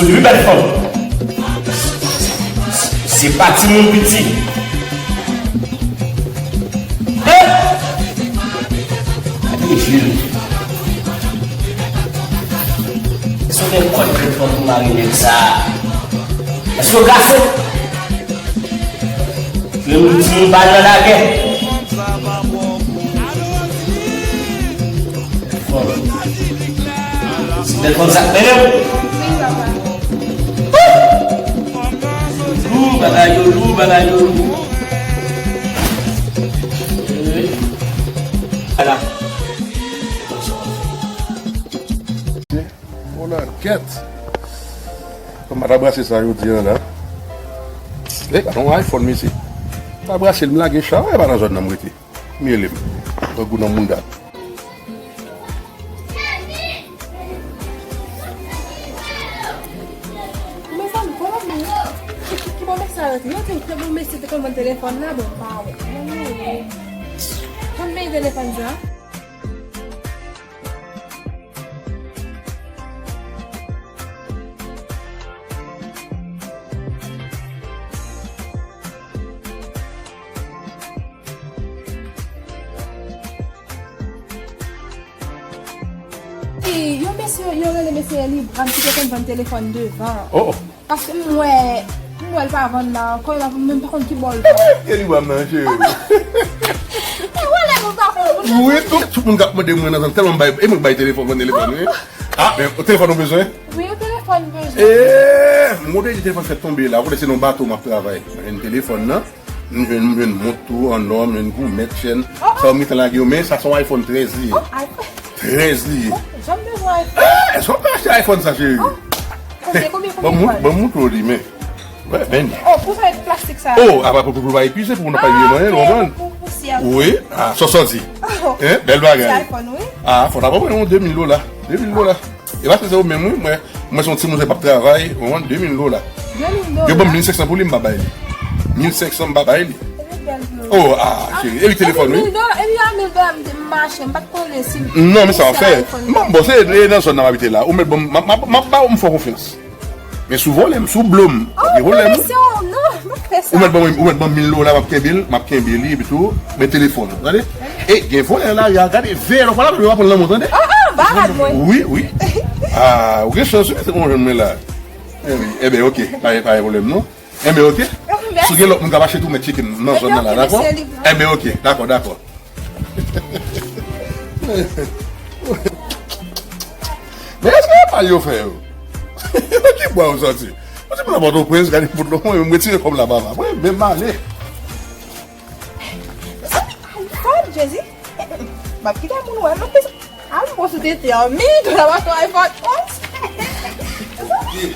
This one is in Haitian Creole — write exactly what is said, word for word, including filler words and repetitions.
Wi, bèl fanm. Se pa timoun piti. Hein? Gade je li. Èske w gen kòd bèl fanm pou mare nèg sa a? Èske w gason? Menm ti moun pa nan lagè. Bon. Se bèl fanm sa k mennen w. Lou, bagay yo lou, bagay yo lou. Ala. Ona kèt. Kòm pa ta brase sa jodi a la. E, gade yon iPhone, mesye. Ta brase l, m lage chay, e pa nan zòn nan m rete. M rele m. Grangou nan mouda. Mezanmi, kòman m ye? Ki, ki, ki bon mesye sa rete? Yo te, ki bon mesye te konn vann telefòn la, bon, pa wè. Konbyen telefòn sa? E, yon mesye, yo rele mesye Libram ki te konn vann telefòn devan. Oh, oh. Paske m wè, m wè l pa vann la ankò, e pa, m menm pa konn ki bò l pran. Ke li ba m nan, cheri. E wè lè nou pa konn moun nan. Wi, tout, tout moun k ap mande mwen nan zòn, tèlman m bay, e mwen k bay telefòn, mwen telefòn, wi. Ah, men, o telefòn ou bezwen? Wi, o telefòn bezwen. E, m konn di telefòn fèk tonbe la, ou konnen se nan bato m ap travay. Mwen jwenn telefòn nan, m jwenn, m jwenn mont tou, an nò, m jwenn goumèt, chèn. Oh, oh. Sa yo mitan lage yo, men sa se yon iPhone trèz li ye. Oh, iPhone. Trèz li ye. Oh, janm bezwen iPhone. Eh, èske w pa achte iPhone sa, cheri? Oh, konbyen, konbyen, konbyen? Ban m, ban m montre w li, men. Wè, men. Oh, pou sa, plastik sa. Oh, apa pou, pou, pou pa epuize, pou moun pa vye manyen, ou konprann? Pou, pou pousyè. Wi, ah, sa w santi. Oh. Hein, bèl bagay. Se iPhone, wi. Ah, fò ta pran yon de mil dola. De mil dola. E pa se ou menm, wi, mwen, mwen se yon timoun, se p ap travay, ou konprann, de mil dola. De mil dola? Yo ban m mil senk san pou li, m pa bay li. Mil senk san, m pa bay li. Se bèl pou ou. Oh, ah, cheri, e li telefòn, wi. Mil dola, e li a mil dola, m te mache, m pa t konnen si. Non, men sa w ap fè. M ap, bon, se, e nan zòn nan m abite la. Ou mèt ban m, m ap, m ap, m ap ba w, m fè w konfyans. Men si w vòlè m, si w blo m, pa gen pwoblèm. Oh, non, non, pa fè sa. Ou mèt ban mwen, ou mèt ban m mil dola, m ap kenbe l, m ap kenbe li, epi tou, men telefòn ou, tande? E, gen vòlè nan lari a, gade, veye lè w pral, w pa pran l nan men w, tande? Oh, oh, pa rad mwen. Wi, wi. Ah, ou gen chans, wi, se mwen jwenn mwen la. Enben, enben, ok, pa, pa gen pwoblèm, non. Enben, ok. Mèsi. Si w gen lòt moun k ap achte tou, mèt tcheke m nan zòn nan la, dakò? Enben, ok, dakò, dakò. Men èske e pa l yo fè yo? Ki bwa yo sòti? Mwen se pou nan Pòtoprens, gade bout lò mwen, mwen retire kòb la, papa. Mwen menm m ale. Mezanmi, iPhone, Jezi. M ap kite moun wè, non, mezanmi. A, m pran sou tete an, men, tou la pa sou iPhone onz. Mezanmi.